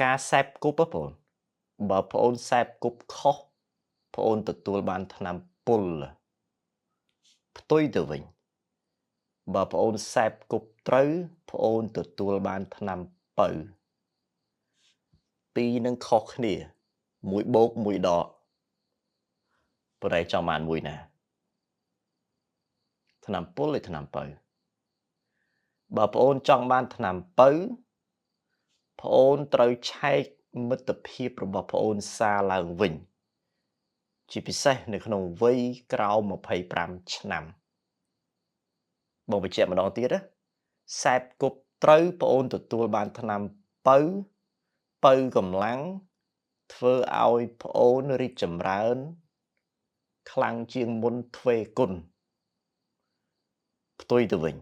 ការសេពគប់ហ៎បងបើប្អូនសេពគប់ខុសប្អូនទទួលបានថ្នាំពុលផ្ទុយទៅវិញបើប្អូនសេពគប់ត្រូវប្អូនទទួលបានថ្នាំពៅពីរនឹងខុសគ្នាមួយបូកមួយដកប៉ុន្តែចង់បានមួយណាថ្នាំពុលឬថ្នាំពៅបើប្អូនចង់បានថ្នាំពៅប្អូនត្រូវឆែកមិត្តភាពរបស់ប្អូនសារឡើងវិញជាពិសេសនៅក្នុងវ័យក្រោម25ឆ្នាំបងបញ្ជាក់ម្ដងទៀតណាសេពគប់ត្រូវប្អូនទទួលបានថ្នាំពៅពៅកម្លាំងធ្វើឲ្យប្អូនរីកចម្រើនខ្លាំងជាងមុនទ្វេគុណផ្ទុយទៅវិញ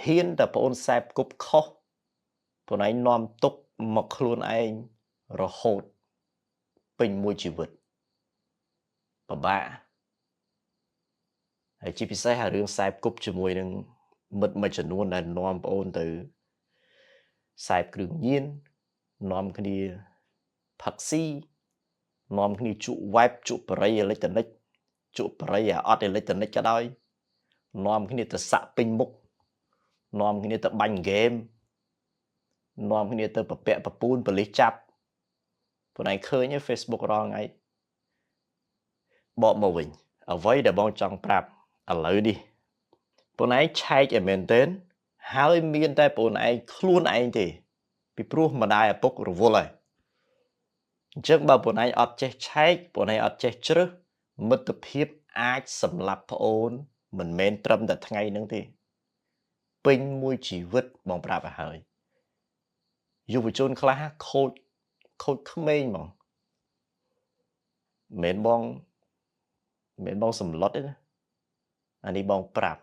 ហ៊ានតែប្អូនសេពគប់ខុសប្អូនឯងនាំទុកមកខ្លួនឯងរហូតពេញមួយជីវិតពិបាកហើយជាពិសេសអារឿងសេពគប់ជាមួយនឹងមិត្តមួយចំនួនដែលនាំប្អូនទៅសេពគ្រឿងញៀននាំគ្នាផឹកស៊ីនាំគ្នាជក់វ៉ែបជក់បរិយអេឡិចត្រូនិកជក់បរិយអាអត់អេឡិចត្រូនិកក៏ដោយនាំគ្នាទៅសាក់ពេញមុខនាំគ្នាទៅបាញ់ហ្គេមនាំគ្នាទៅប្រពាក់ប្រពូនប៉ូលីសចាប់ខ្លួនឯងឃើញ Facebook រាល់ថ្ងៃបកមកវិញអ្វីដែលបងចង់ប្រាប់ឥឡូវនេះបងឯងឆែកឲ្យមែនទែនហើយមានតែបងឯងខ្លួនឯងទេពីព្រោះម្ដាយឪពុករវល់ហើយអញ្ចឹងបើបងឯងអត់ចេះឆែកបងឯងអត់ចេះជ្រើសមិត្តភាពអាចសម្លាប់ប្អូនមិនមែនត្រឹមតែថ្ងៃហ្នឹងទេពេញមួយជីវិតបងប្រាប់ឲ្យហើយយុវជនខ្លះខូចខូចក្មេងហ្មងមិនមែនបងមិនមែនបងសម្លុតទេណាអានេះបងប្រាប់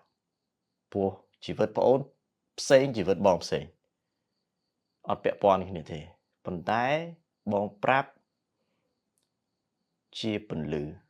ព្រោះជីវិតប្អូនផ្សេងជីវិតបងផ្សេងអត់ពាក់ព័ន្ធគ្នាទេប៉ុន្តែបងប្រាប់ជាពន្លឺ។